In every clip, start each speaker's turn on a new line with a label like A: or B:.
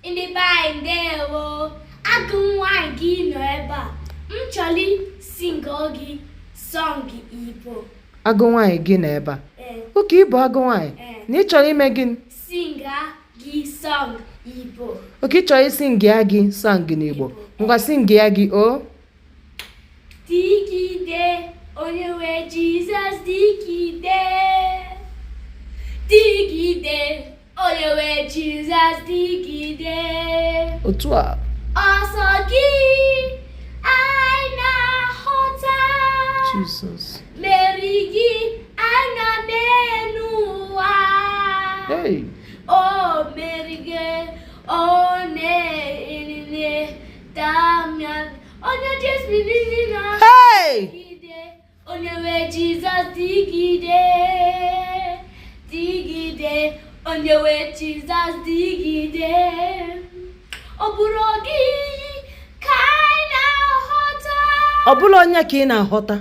A: Ndị be anyị, ndewo. Agụ nwaanyị gị nọ ebe a. M chọrọ ising gị song Igbo.
B: Agụ nwaanyị gị nọ ebe a?
A: Ee.
B: Okay, ịbụ agụ nwaanyị?
A: Ee.
B: Na ị chọrọ ime gịnị?
A: Singa gị song Igbo.
B: Okay, ị chọrọ ising ya gị song n'Igbo. Ngwa, sing ya gị o.
A: Dịgide, onye nwe Jizọs, dịgide. Dịgide, onye nwe Jizọs, dịgide.
B: Otu a.
A: Ọsọ gị anyị na-aghọta.
B: Jizọs.
A: Meri gị anyị n'elu ụwa.
B: Hey.
A: O merige ọ na-enye Damian onye Jesu na
B: Hey!
A: dịgide, onye nwe Jizọs, dịgide, dịgide, onye nwe Jizọs, dịgide. Ọ bụrụ gị ka anyị na-aghọta.
B: Ọ bụla onye ka ị na-aghọta,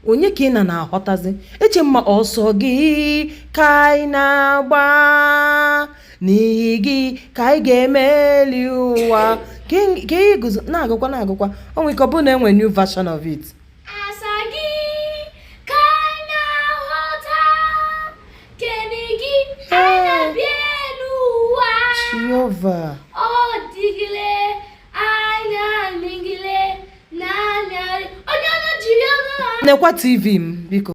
B: onye ka ị na na-aghọtazi eche mma. Ọsọ gị ka anyị na-agba, n'ihi gị ka anyị ga-emeli ụwa. Ka ị guzo na-agụkwa, na-agụkwa. O nwere ike ọ bụrụ na enwe new version of it.
A: Asa gị ka anyị na-aghọta, kene gị anyị na-abịa n'ụwa.
B: Jehova.
A: Ọ dịgịle anya nịgịle n'anya onye ọnụ jiri ọnụ ha.
B: Nekwa TV m, biko.